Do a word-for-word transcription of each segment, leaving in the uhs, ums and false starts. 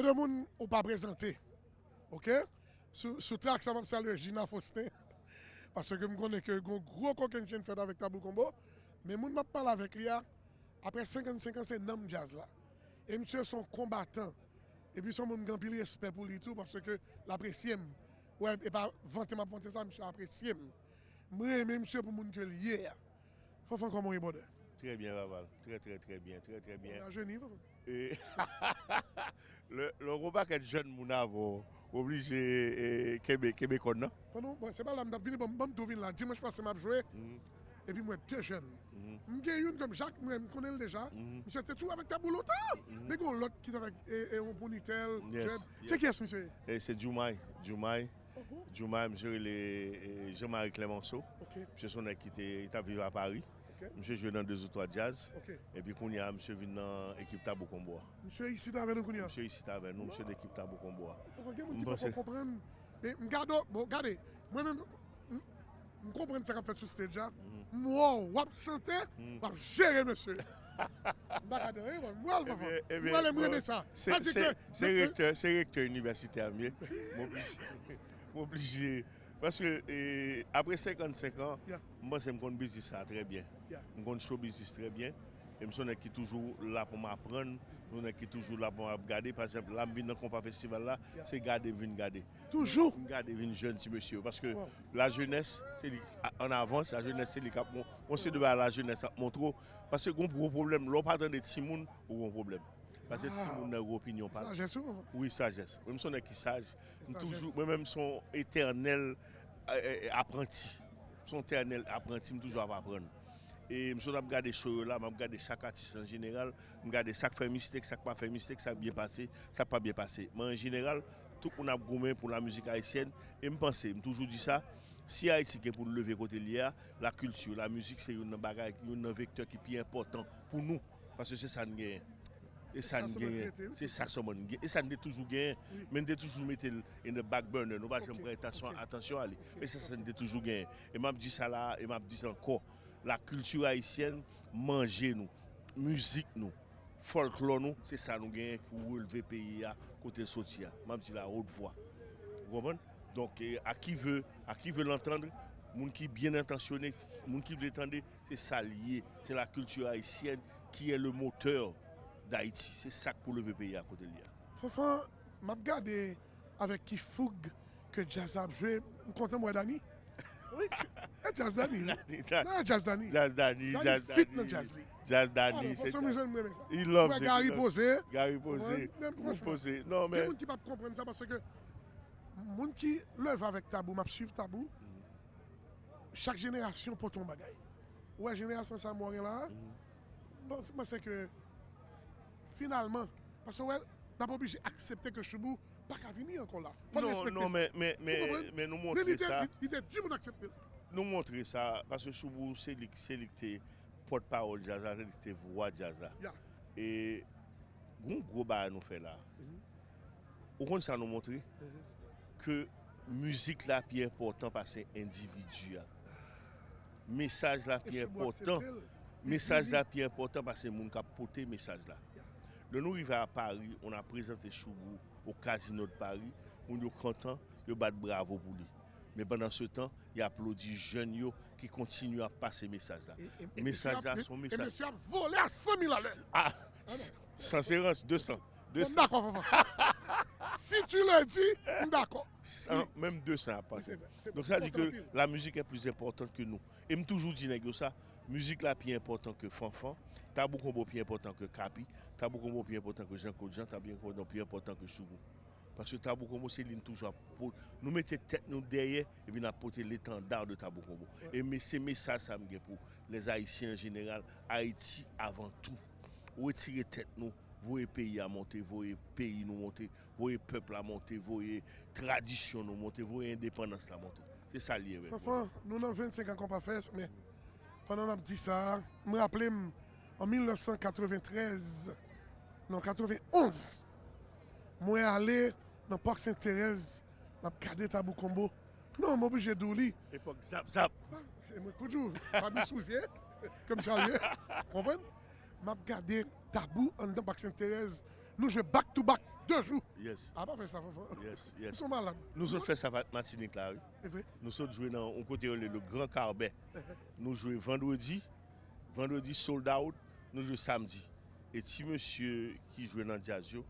De moun ou pa prezante. Oke? Sou, sou trak sa, m ap salye Gina Faustin. Paske m konnen ke gon gwo kokennchenn fèt avèk Tabou Combo. Men moun m ap pale avèk li a, apre senkannsenk an, se nanm djaz la. E misye se yon konbatan. Epi se yon moun m gen anpil respè pou li tou, paske l apresye m. Wè, e pa vante m ap vante sa, misye apresye m. M renmen misye pou moun ke l ye a. Fanfan, kòman w ye, brother? Très bien, Vaval. Très, très, très bien. Très, très bien. Ou rajeuni, Fanfan. E, lè, lè w gon pakèt jèn moun avè w, w oblije, e, kenbe, kenbe kòn nan. Pandan, bon, se pa la m t ap vini, bon, ban m tou vin la. Dimanch pase, m ap jwe. Mhm. Epi m wè de jèn. Mhm. M gen youn kòm Jak, mwen, m konnen l deja. Mhm. Misye te toujou avèk Tabou lontan. Mhm. Men gon lòt ki t avèk, e, e, yon Ponytail, Dread. Yes. Se kiyès misye ye? E, se Djoumay. Djoumay. Oh bon? Djoumay, misye rele, e, Jean-Marie Clemenceau. Ok. Misye se yon nèg ki te, ki t ap viv a Paris. Ok. Misye jwe nan de ou twa djaz. Ok. Epi kounye a, misye vin nan ekip Tabou Combo a. Misye isit avè nou kounye a? Misye isit avè nou, misye nan ekip Tabou Combo a. Fò gen moun ki poko konprann. Men m gade w, bon, gade, mwen menm, m, m konprann sa k ap fèt sou stage a. Mhm. M wè w, w ap chante, mhm, w ap jere mesye. M pa ka di anyen, bon, m wè l, Fanfan. Ebyen, ebyen, m wè l, m renmen sa. Se, se, se rektè, se rektè inivèsitè m ye. M oblije, m oblije. Paske, e, apre senkannsenk an, yeah, m panse m konn biznis sa trè byen. Yeah. M konn show business trè byen. E m se yon nèg ki toujou la pou m aprann, yon nèg ki toujou la pou m ap gade. Pa egzanp, la m vin nan konpa festival la, yeah, se gade m vin gade. Toujou? M gade vin jèn ti mesye yo. Paske, wow, lajenès, se li k a-, an avans, lajenès, se li k ap mon-, yon seri de bagay lajenès ap montre w. Paske gon gwo pwoblèm, lè w pa tande timoun, ou gon pwoblèm. Paske, wow, timoun nan gen opinyon pa l. Sajès, wi, Fanfan. Wi, sajès. Mwen, m se yon nèg ki saj. M toujou, mwen menm, m se yon etènèl, e, e, e, apranti. M se yon etènèl apranti, m toujou ap aprann. E m sot ap gade show yo la, m ap gade chak atis an jeneral, m gade sa k fè mistake, sa k pa fè mistake, sa k byen pase, sa k pa byen pase. Men an jeneral, tout moun ap goumen pou lamizik ayisyèn, e m panse, m toujou di sa, si Ayiti gen pou l leve kote l ye a, lakilti, lamizik se youn nan bagay, youn nan vektè ki pi enpòtan pou nou, paske se sa n genyen. E sa n genyen, se sa sèlman n genyen. E sa n te toujou genyen, men n te toujou mete l in the back burner. Nou pa janm pran atansyon, atansyon a li. E se sa n te toujou genyen. E m ap di sa la, e m ap di sa ankò. Lakilti ayisyèn, manje nou, mizik nou, fòlklò nou, se sa nou genyen pou releve peyi a kote l soti a. M ap di l a wot vwa. Ou konprann? Donk, e, à qui veut, à qui veut l'entendre, moun ki byen entansyone, moun ki vle tande, se sa l ye. C'est la culture haïtienne qui est le moteur d'Haïti. Se sa k pou leve peyi a kote l ye a. Fanfan, m ap gade avèk ki foug ke djaz la ap jwe. M kontan m wè Dany. Wi, e djaz Dany, wi. Dany, Dany. Non, e djaz Dany. Djaz Dany, Dany djaz fit nan djaz li. Djaz Dany, se djaz. He loves it, he loves it. Gary Posé. Gary Posé. Ou konprann? Men franchman, gen moun ki p ap konprann sa paske moun ki leve avèk Tabou, m ap swiv Tabou. Chak jenerasyon pote yon bagay. Ou wè jenerasyon sa mwen gen la a? Bon, mwen se ke finalman, paske ou wè, n ap oblije aksepte ke Shoubou pa ka vini ankò la. Fò n respekte sa. Non, non, men, men, men, men nou montre sa. Li te di pou n aksepte l. Nou montre sa, paske Shoubou se li, se li ki te pòtpawòl djaz la, se li ki te vwa djaz la. E gon gwo bagay nou fè la. Ou konn sa nou montre? Ke mizik la pi enpòtan pase endividi a. Mesaj la pi enpòtan. Mesaj la pi enpòtan pase moun k ap pote mesaj la. Lè nou rive a Pari, on a prezante Shoubou o Casino de Paris, moun yo kontan, yo bat bravo pou li. Men pandan se tan, y aplodi jèn yo ki kontinye ap pase mesaj la. Mesaj la se yon mesaj. E mesye ap vole a san mil alè. Ah, san serans, de san. De san. Bon, m dakò, Fanfan. Si tu le dis, m dakò. San, menm de san ap pase. Donk sa di ke la musique est plus importante que nous. E m toujou di nèg yo sa, mizik la pi enpòtan ke Fanfan, Tabou Combo pi enpòtan ke Kapi, Tabou Combo pi enpòtan ke Jean Claude Jean, Tabou Combo pi enpòtan ke Shoubou. Paske Tabou Combo se li n toujou ap po-, nou mete tèt nou dèyè, epi n ap pote l'étendard de Tabou Combo. E men se mesaj sa m gen pou les Haïtiens en général, Ayiti avan tou. Retire tèt nou, voye peyi a monte, voye peyi nou monte, voye pèp la monte, voye tradisyon nou monte, voye endepandans la monte. Se sa l ye, men. Fanfan, nou nan vennsenk an Konpa Fès, men pandan n ap di sa, m raple m, an mil nèf san katreventrèz, non, katrevenonz, mwen ale nan Park Sent Terèz, m ap gade Tabou Combo. Non, m oblije di w li. Epòk zap zap. Ah, se mwen k pou di w, Fabrice Rousier, ke m salye, konprann? M ap gade Tabou anndan Park Sent Terèz. Nou jwe back to back, de jou. Yes. A pa fè sa, Fanfan. Yes, yes. Ou se yon malad. Nou sot fè sa Matinik la, wi. E vre. Nou sot jwe nan yon kote yo rele le Grand Carbet. Nou jwe vandredi, vandredi sold out, nou jwe samdi. E ti mesye ki jwe nan djaz yo,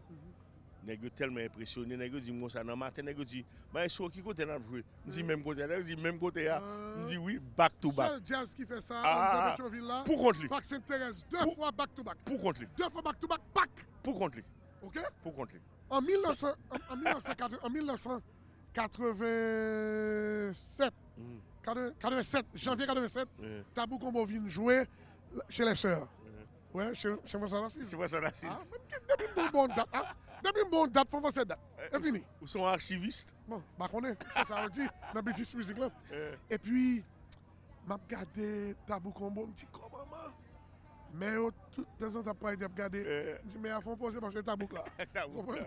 nèg yo tèlman enpresyone, nèg yo di m konsa nan maten, nèg yo di, "Maestro, ki kote n ap jwe?" M di, "Menm kote a." Nèg yo di, "Menm kote a?" M di, "Wi, back to back." Sèl djaz ki fè sa anndan Petyonvil la, pou kont li. Pak Sent Terèz, de fwa back to back. Pou kont li. De fwa back to back, pak. Pou kont li. Ok? Pou kont li. An mil nèf san, an, an mil nèf san katreven, an mil nèf san katreven sèt, katreven, katreven sèt, janvye katreven sèt, Tabou Combo vin jwe chez les sœurs. Wè, chez, chez François Narcisse. Chez François Narcisse. Ah, depi m bon dat, ah, depi m bon dat, fò m fè dat. E fini. Ou se yon achivis? Bon, pa konnen, se sa yo di nan biznis mizik lan. Epi, m ap gade Tabou Combo, m di, "Kòman, man?" Men yo, tout tanzantan, ap pale, ap gade. M di, "Men a fè yon poze paske Tabou k la." Tabou k la.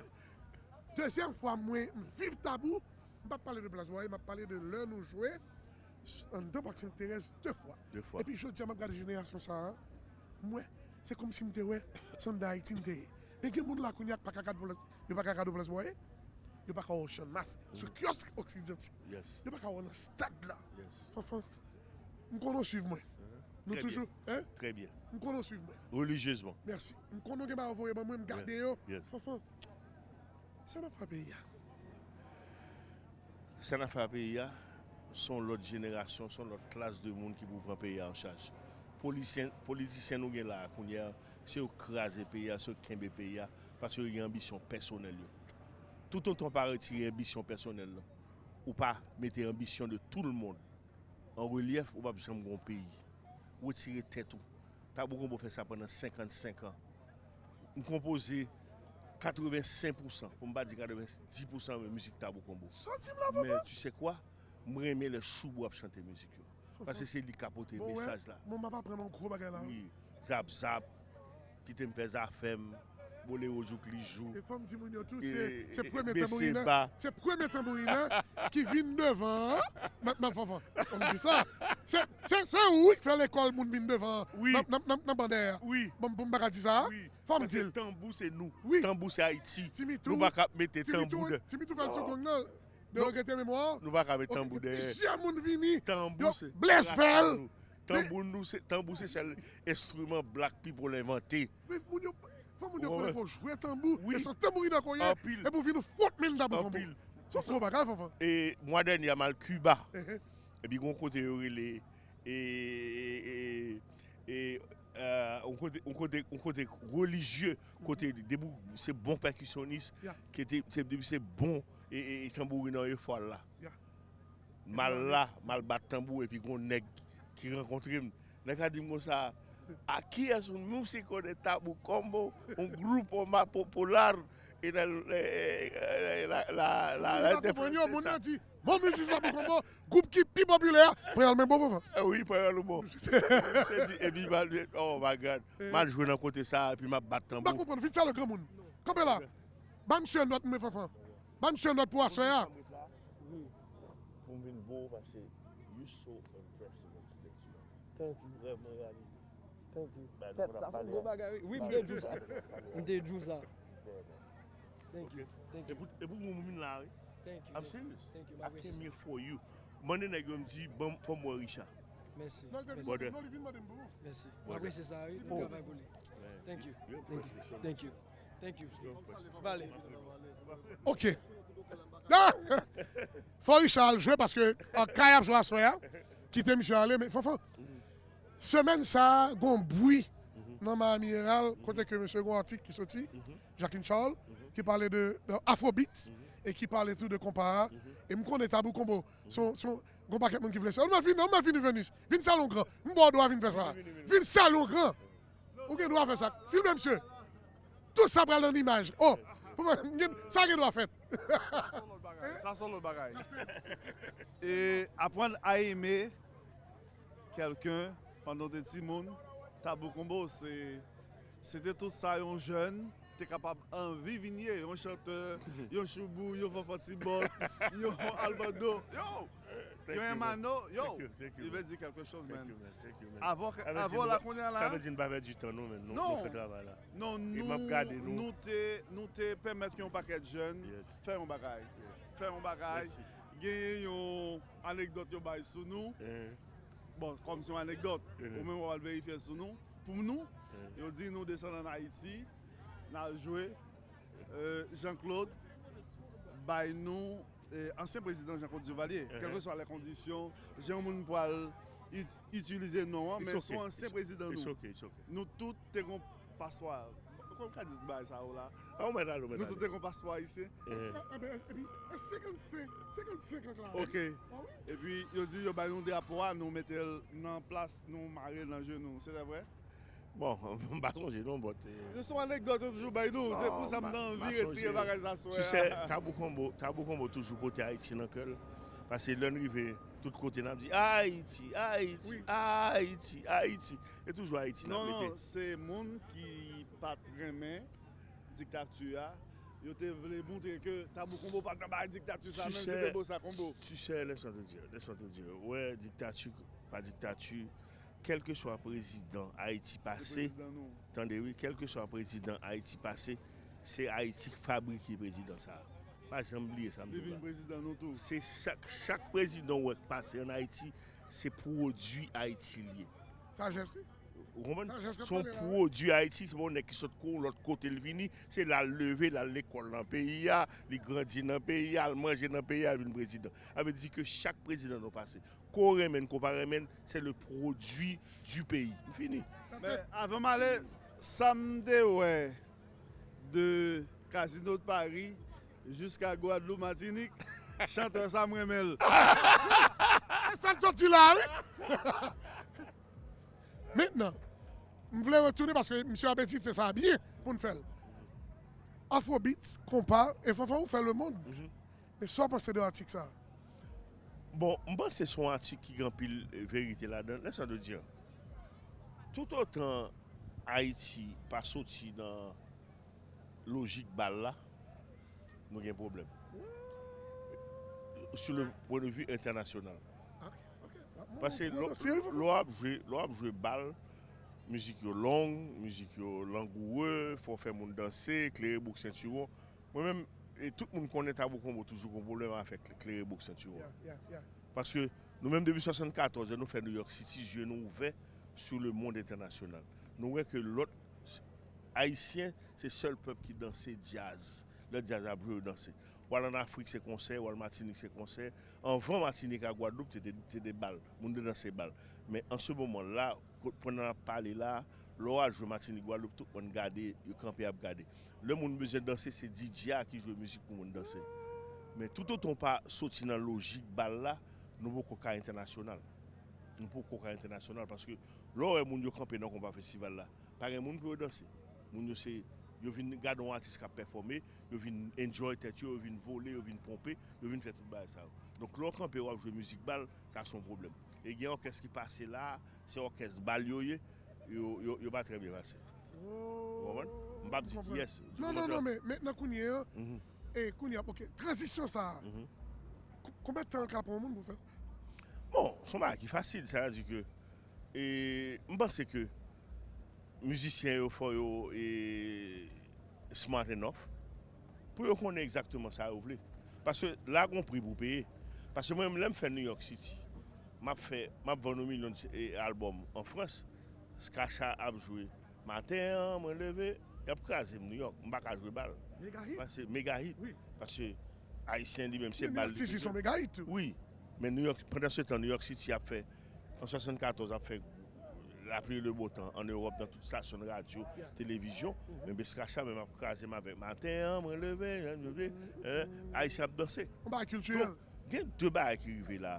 Dezyèm fwa mwen, m viv Tabou, m p ap pale de Plas Bwaye, m ap pale de lè nou jwe anndan Pak Sent Terèz de fwa. De fwa. Epi jodi a, m ap gade jenerasyon sa a, m wè, se kòmsi m te wè se anndan Ayiti m te ye. Men gen moun la kounye a k pa ka gade Plas, yo pa ka gade Plas Bwaye, yo pa ka wè Ochan Mas, sou kyòsk Oksidanti. Yes. Yo pa ka wè nan stad la. Yes. Fanfan, m konnen w swiv mwen. Nou toujou, hein? Trè byen. M konnen w swiv mwen. Relijyezman. Mèsi. M konnen w gen bagay w voye ban mwen, m gade yo. Yes. Fanfan, sa n ap fè peyi a? Sa n ap fè a peyi a, se yon lòt jenerasyon, se yon lòt klas de moun ki pou pran peyi a an chaj. Polisyen, politisyen nou gen la a kounye a, se yo kraze peyi a, se yo kenbe peyi a, paske yo gen anbisyon pèsonèl yo. Toutotan w pa retire anbisyon pèsonèl lan, ou pa mete anbisyon de tout le monde an relyèf, ou p ap janm gen yon peyi. Retire tèt ou. Tabou Combo fè sa pandan senkannsenk an. M konpoze katrevensenk pousan, pou m pa di katrevendis pousan, men mizik Tabou Combo. Sa w di m la, Fanfan? Men tu sais quoi? M renmen lè Choubou ap chante mizik yo. Paske se li k ap pote mesaj la. Bon, m ap aprann yon gwo bagay la, wi. Zap zap, kite m fè zafè m, bolero jouk li jou. E fò m di moun yo tou, se, se premye tanbourinè, se premye tanbourinè ki vin devan an, nan, nan Fanfan. Fò m di sa. Se, se, se ou wi k fè lekòl moun vin devan an, nan, nan, nan, nan Banda a. Wi. Bon, pou m pa ka di sa, fò m di l. Tanbou se nou. Wi. Tanbou se Ayiti. Nou pa ka ap mete tanbou de. Timitou fè l sou gong nan. De regrete memwa. Nou pa ka met tanbou dèyè. Plizyè moun vini. Tanbou se Blaise fè l. Tanbou nou se, tanbou se sèl enstriman black people envante. Men moun yo, fò moun yo konnen ke w jwe tanbou. Wi. E se yon tanbourinè ke w ye. Anpil. Epi w vin ou fwot men Tabou Combo. Anpil. Se yon gwo bagay, Fanfan. E mwa dènye a m al Kiba. Epi gon kote yo rele, e, e, e, e, e, yon kote, yon kote, yon kote relijye, kote debou, se bon pèkisyonis, ki te, se, se bon, e, e, e tanbourinè yo fwa la. M al la, m al bat tanbou, epi gon nèg ki rankontre m. Nèg la di m konsa, "A kiyès ou, nou si konnen Tabou Combo, un grupo más popular en el, eh, eh, la, la, la, la gente francesa." Moun yo di, "Mon misis Tabou Combo, gwoup ki pi popilè a, Panyòl men bon, Fanfan." Eh wi, Panyòl ou bon. Se di, epi m al, oh my God, m al jwe nan kote sa, epi m ap bat tanbou. M pa konprann, vin sa lè granmoun. Kanpe la. Ban misye nòt mwen, Fanfan. Ban misye nòt pou aswè a. Wi. Pou m vin bo paske you so impressive on stage, man. Thank you. Rèv mwen reyalize. Thank you. Tèt, sa se gwo bagay, wi. Wi, m te di w sa. M te di w sa. Thank you. Thank you. E pou, e pou moun vin la, wi. Thank you. I'm serious. Thank you. I came here for you. Mande nèg yo, m di, "Ban m, fò m wè Richard." Mèsi. Brother. Mèsi. M apresye sa, wi. M travay pou li. Thank you. Thank you. Thank you. Thank you. Vale. Ok. Ah! Fò Richard al jwe paske, ah, Kay ap jwe aswè a. Kite misye ale, men Fanfan. Semèn sa a, gon bri nan Miami Herald, kote ke mesye gon atik ki soti, Jacqueline Charles, ki pale de, de Afrobeat, e ki pale tou de konpa a. E m konnen Tabou Combo, son, son, gon pakèt moun ki vle sa. Ou mèt vini, ou mèt vini, Venus. Vin salon gran. M ba w dwa vin fè sa. Vin salon gran. Ou gen dwa fè sa. Filme misye. Tout sa pral nan limaj. Oh, sa gen dwa fèt. Sa se yon lòt bagay. Sa se yon lòt bagay. E apprendre à aimer quelqu'un pandan w te timoun, Tabou Combo, se, se te tout sa yon jèn te kapab anvi vin ye, yon chantè, yon choubou, yon fanfan ti bòt, yon albando, yo, Thank yon you, man. Emano, yo, Thank you, thank you, il man. veut dire quelque chose, Thank man. You, man. Thank you, man. Avan, Sa vle di avan nou la pa- kounye a Sa la, vle di nou pa pèdi tan nou, men nou, Non. Nou fè travay la. Non, E nou, m ap gade nou. Nou te, nou te pèmèt yon pakèt jèn Yes. Fè yon bagay. Fè yon bagay. Mèsi. Genyen yon anekdòt yo bay sou nou. Eh, Bon, kòm se yon anekdòt, Mhm. ou menm w al verifye sou nou. Pou nou, Mhm. yo di nou desann ann Ayiti, n al jwe. Euh, Jean-Claude bay nou, eh, ansyen prezidan Jean-Claude Duvalier, Mhm. kèlkeswa lè kondisyon, jan yon moun pral it- itilize non an, It's men okay. se yon ansyen It's- prezidan it's nou. Okay, it's okay. Nou tout te gon paswa. Kòm ka di bagay sa yo la. Ah, ou mèt ale, ou mèt Nou tout ale. Te gon paswa isi. Eh, Epi, epi, senkannsenk, senkannsenk an klare. Ok. Ah wi. Epi yo di yo bay nou drapo a, nou mete l nan plas, nou mare l nan je nou. Se te vre? Bon, m pa sonje non, but eh, Se yon anekdòt yo toujou bay nou. Se pou sa m nan anvi retire bagay sa sou Tu sais, Tabou Combo, Tabou Combo toujou pote Ayiti nan kè l. Paske lè n rive tout kote n ap di Ayiti, Ayiti, Wi. Ayiti, Ayiti. E toujou Ayiti n ap Non, mete. Non, se moun ki pa t renmen diktati a. Yo te vle montre ke Tabou Combo pa t nan bagay diktati sa, Tu menm si sais, te bo sa konbo. Tu sais, laisse-moi te dire, laisse-moi te dire. Ouais, diktati, pa diktati, kèlkeswa prezidan Ayiti Se pase, prezidan nou. Tande wi, kèlkeswa prezidan Ayiti pase, se Ayiti k fabrike prezidan sa a. Pa janm bliye sa m Li di w vin la. Prezidan nou tou. Se chak, chak prezidan w wè k pase ann Ayiti, se pwodui Ayiti l ye. Sajès, wi. Ou konprann? Sa, jès k ap Se yon pale la, pwodui Ayiti, se pa yon nèg ki sòt kou lòt kote l vini, se la l leve, l al lekòl nan peyi a, li grandi nan peyi a, al manje nan peyi a, l vin prezidan. Sa vle di ke chak prezidan nou pase, ko renmen n, ko pa renmen n, se le produit du pays. M fini. Men avan m ale, sa m te wè de Casino de Paris jiska Gwadloup, Matinik, chantè sa m renmen l. E sa l sot di la, wi. Mentnan, m vle retounen paske misye ap edite sa byen pou n fè l. Afrobeats, konpa, e fanfan ou fè lemonn. Men sa w panse de atik sa? Bon, m panse se yon atik ki gen anpil eh, verite ladan l. Lè sa de Dye. Tout otan Ayiti pa soti nan lojik bal la, nou gen pwoblèm. Sur le point de vue international. Paske lè w ap jwe, lè w ap jwe bal, mizik yo long, mizik yo langoure, fò fè moun danse, klere bouk sentiwon. Mwen menm, e tout moun konnen Tabou Combo toujou gon pwoblèm avè klere bouk sentiwon. Yeah, yeah, yeah. Paske nou menm depi swasannkatòz, lè nou fè New York City, zye nou ouvè sou le monde entènasyonal. Nou wè ke lòt Ayisyen se sèl pèp ki danse djaz. Lè djaz ap jwe, yo danse. W al ann Afrik, se konsè, w al Matinik, se konsè. Anvan Matinik ak Gwadloup, se te, se te bal. Moun te danse bal. Men an se moman la, kot pandan n ap pale la, lè w al jwe Matinik, Gwadloup, tout moun gade, yo kanpe ap gade. Lè moun bezwen danse, se D J a ki jwe mizik pou moun danse. Men tout otan w pa soti nan lojik bal la, nou poko ka entènasyonal. Nou poko ka entènasyonal paske lè w wè moun yo kanpe nan konpa festival la, pa gen moun pou yo danse. Moun yo se, yo vin gade yon atis k ap pèfòme, yo vin enjoy tèt yo, yo vin vole, yo vin ponpe, yo vin fè tout bagay sa yo. Donk lè w kanpe w ap jwe mizik bal, sa se yon pwoblèm. E gen òkès ki pase la, se òkès bal yo ye, yo, yo, yo pa trè byen pase. Ou konprann? M p ap di ki yès. Non, non, non, men mentnan kounye an, Mhm. e kounye an, ok, tranzisyon sa a, Mhm. ko- konbyen tan l ka pran yon moun pou fè? Bon, se yon bagay ki fasil, sa vle di ke e, m panse ke mizisyen yo fò yo e, smart enough pou yo konnen egzakteman sa yo vle. Paske la gon pri pou peye. Paske mwen menm lè m fè New York City, m ap fè, m ap vann yon milyon e, albòm an Frans, Skacha ap jwe maten an, mwen leve, y ap kraze m New York, m pa ka jwe bal. Mega hit. Paske mega hit. Wi. Paske Ayisyen li menm se New bal York City se yon mega hit tou. Wi. Men New York, pandan se tan, New York City ap fè, an swasannkatòz ap fè lapli le bo tan an Ewòp nan tout stasyon radyo, televizyon. Men Skacha menm ap kraze m avèk maten an, mwen leve, hein, Ayisyen ap danse. Yon bagay kiltirèl. Donk, gen de bagay ki rive la.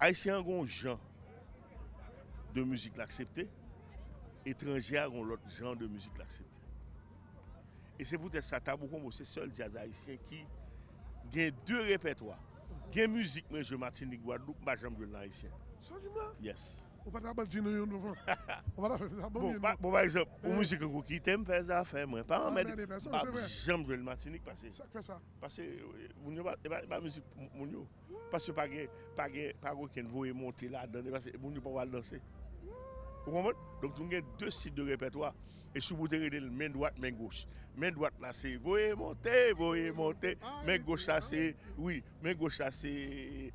Ayisyen an gon jan de mizik l aksepte, etranje a gon lòt jan de mizik l aksepte. E se poutèt sa Tabou Combo se sèl djaz ayisyen ki gen de repètwa. Gen mizik mwen jwe Matinik, Gwadloup, m pa janm jwe l nan ayisyen. Sa w di m la? Yes. Ou pa ta ban di nou youn, non. Ou pa ta fè sa, ban m Bon, youn, pa- non. bon pa egzanp, yon mizik tankou Ki T'aime fè zafè mwen. Pa anmède, Anmède pèsonn, pa se vre. Janm jwe l Matinik pase. Sa k fè sa? Pase, euh, moun yo pa, e pa, e pa mizik moun yo. Pase pa gen, pa gen, pa gen okenn voye monte ladan, e pase moun yo pa pral danse. Ou konprann? Donk, nou gen de stil de repètwa. E si w te rele l men dwat, men goch. Men dwat la se voye monte, voye monte. Men goch la se, wi, men goch la se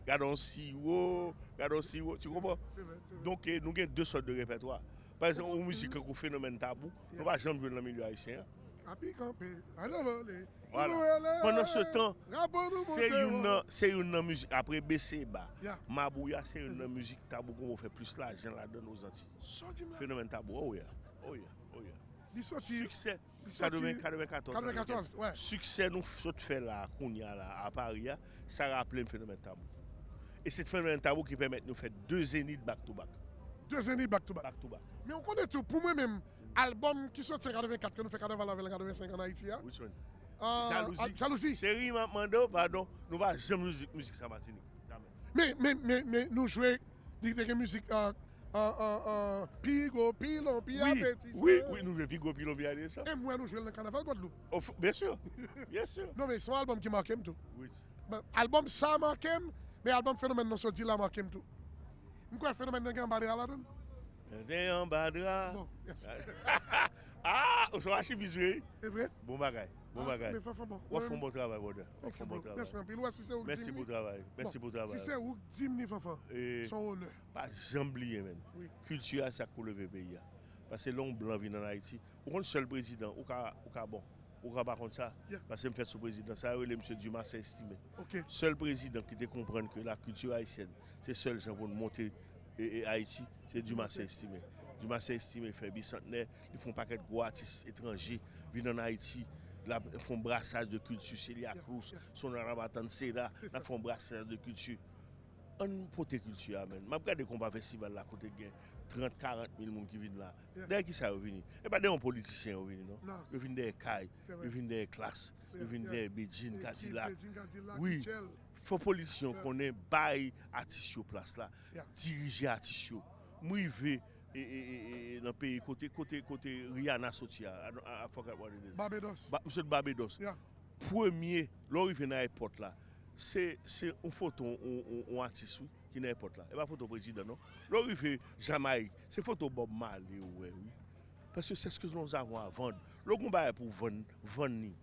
gade yon siwo, gade yon siwo. Tu comprends? Se vre, se vre. Donk, eh, nou gen de sòt de repètwa. Pa egzanp, yon mizik tankou Fenomèn Tabou, nou pa janm jwe l nan milye ayisyen an. Api kanpe, ale vole. Voilà. Pandan se tan, se youn nan, se youn nan mizik, apre B C ba, Ya. Mabouya, se youn nan mizik Tabou Konbo fè plis lajan ladan Ozanti. Sa w di m la? Fenomèn Tabou, oh yeah, oh yeah, oh yeah. Li soti. Siksè, Li soti katreven, katreven katòz. katreven katòz, wè. Siksè nou sot fè la, kounye a la, a Pari a, sa raple m Fenomèn Tabou. E se Fenomèn Tabou ki pèmèt nou fè de Zenith back to back. De Zenith back to back. Back to back. Men ou konnen tou, pou mwen menm, albòm ki soti an katreven kat ke nou fè kanaval avè l an katreven senk an Ayiti a. Which one? Ah, Jalouzi. Jalouzi. Cheri, m ap mande w padon, nou pa janm jwe mizik sa Matinik. Jamè. Men, men, men, men nou jwe, li te gen mizik ah, ah, ah, ah, pi gwo, pi lon, pi Wi, apetizan. wi, wi, nou jwe pi gwo, pi lon, pi apetizan. E m wè nou jwe l nan kanaval Gwadloup. Of, byen si, byen si. Non, men se yon albòm ki make m tou. Wi. Bon, albòm sa make m, men albòm Fenomèn nan soti la make m tou. M kwè Fenomèn nan gen anba dra ladan l. Te anba dra. Bon, yes. Ah, ou se yon achimis vre. E vre? Bon bagay, bon bagay. Men Fanfan bon. W ap fè yon bon travay, brother. W ap fè yon bon travay. Mèsi anpil. Ou wè si se ou k di Mèsi m pou li. travay. Mèsi pou Si travay. Se ou k di m li, Fanfan. E Se yon onè. Pa janm bliye, men. Wi. Kilti a se sa k pou leve peyi a. Paske lè yon blan vin ann Ayiti, ou konn sèl prezidan, ou ka, ou ka bon. Ou ka pa konn sa. Yeah. Paske m fèt sou prezidan. Sa yo rele misye Dumarsais Estimé. Ok. Sèl prezidan ki te konprann ke la culture haïtienne, se sèl jan pou n monte e, e, Ayiti, se Dumarsais Estimé. Dumarsais Estimé fè bisantnè, li fè yon pakèt gwo atis etranje vin ann Ayiti. L ap fè yon brasaj de kilti, Celia Cruz, Sonora Matancera, Se l sa. ap fè yon brasaj de kilti. Ann pote kilti a, men. M ap gade konpa festival la kote gen trant, karant mil moun ki vin la. Yeah. Dèyè ki sa yo vini? E pa dèyè yon politisyen yo vini, non. Non. Yo vin dèyè kay, Se vre. Yo vin dèyè klas, yo Yeah, vin yeah. dèyè Bedjine, Ki Kadilak. Bedjine, Kadilak, Wi. Michel. Fò politisyen yo konnen bay atis yo plas la, Yeah. dirije atis yo. M rive e, e, e, e, nan peyi kote, kote, kote Rihanna soti a, I, I, I forgot what it is. Barbados. Ba, misye de Barbados. Yeah. Premye, lè w rive nan ayewopò la, se, se yon foto yon, yon, yon atis, wi, ki nan ayewopò la. E pa foto prezidan, non. Lè w rive Jamayik, se foto Bob Marley ou wè, wi. Parce que c'est ce que nous avons à vendre. Lè w gen yon bagay pou vann, vann ni.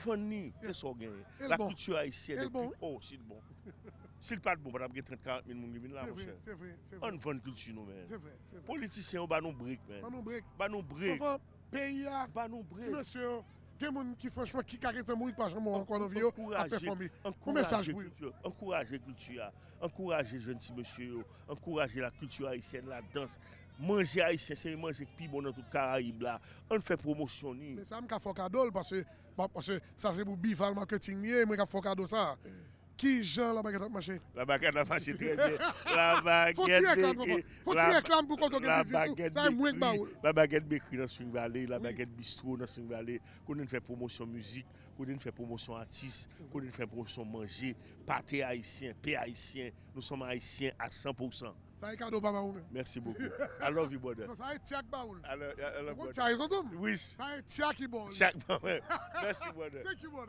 Vann ni, se sa w genyen. E l La bon. Culture Haïtienne E l bon. Oh, si l bon. Si l pa t bon, pa t ap gen trant, karant mil moun ki vin la, Se vre, monchè. Se vre, se vre. Ann vann kilti nou, men. Se vre, se vre. Politisyen yo ba nou brek, men. Ban nou brek. Ba nou brek. Fanfan, peyi a, Ba nou ti brek. mesye yo, gen moun ki franchman ki ka gentan mouri k pa janm wè ankò nan vi yo, ap Ankouraje, pèfòme. Yon mesaj ankouraje pou yo. Kilti, ankouraje kilti a, ankouraje jèn ti mesye yo, ankouraje la culture haïtienne, la dans. Manje ayisyen se manje k pi bon nan tout Karayib la. Ann fè pwomosyon ni. Men sa m ka fè w kado l, paske, paske sa se pou Bival Marketing li ye, mwen k ap fè w kado sa. Kijan Labagèt ap mache? Labagèt ap mache trè byen. Labagèt Fò w ti reklam, bekri. Fò w ti reklam pou kote w gen biznis ou. Sa e mwen k ba ou l. Labagèt bekri nan Spring Valley, Labagèt bistro nan Spring Valley. Kote n fè pwomosyon mizik, kote n fè pwomosyon atis, kote n fè pwomosyon manje, pate ayisyen, pe ayisyen. Nous sommes haïtiens à cent pour cent. Sa e kado pa ba ou menm. Merci beaucoup. I love you, brother. Non, sa e tyak ba ou l. I love, I love Ou konn brother. tyak, zonzon? Wi. Sa e tyak ki ba ou l. Tyak, mwen. Merci, brother. Thank you, brother.